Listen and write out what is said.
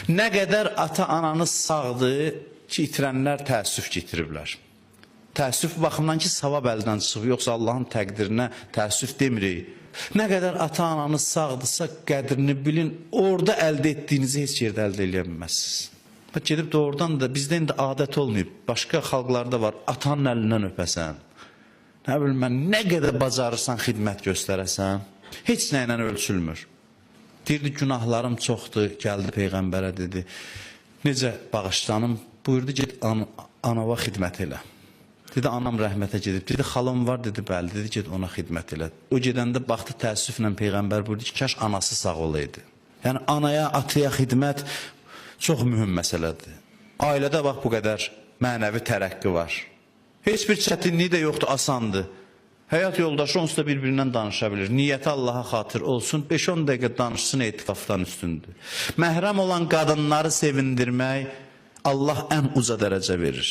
Nə qədər ata-ananız sağdır ki, itirənlər təəssüf getiriblər. Təəssüf baxımdan ki, savab əldən çıxıb, yoxsa Allahın təqdirinə təəssüf demirik. Nə qədər ata-ananız sağdırsa, qədrini bilin, orada əldə etdiyinizi heç yerdə əldə eləyə bilməzsiniz. Bax gedib doğrudan da bizdə indi adət olmayıb. Başqa xalqlarda var. Atanın əlindən öpəsən. Nə bilim mən, nə qədər bacarırsan xidmət göstərəsən, heç nə ilə ölçülmür. Deyirdi günahlarım çoxdur, gəldi peyğəmbərə dedi. Necə bağışlanım? Buyurdu get anava xidmət elə. Dedi anam rəhmətə gedib. Dedi xalam var, dedi bəli. Dedi get ona xidmət elə. O gedəndə baxdı təəssüflə peyğəmbər buyurdu ki, kaş anası sağ olaydı. Yəni anaya, ataya xidmət çox mühüm məsələdir. Ailədə bax bu qədər mənəvi tərəqqi var. Heç bir çətinliyi də yoxdur, asandır. Həyat yoldaşı onsuz da bir-birindən danışa bilir. Niyyəti Allaha xatir olsun, 5-10 dəqiqə danışsın etikafdan üstündür. Məhrəm olan qadınları sevindirmək Allah ən uca dərəcə verir.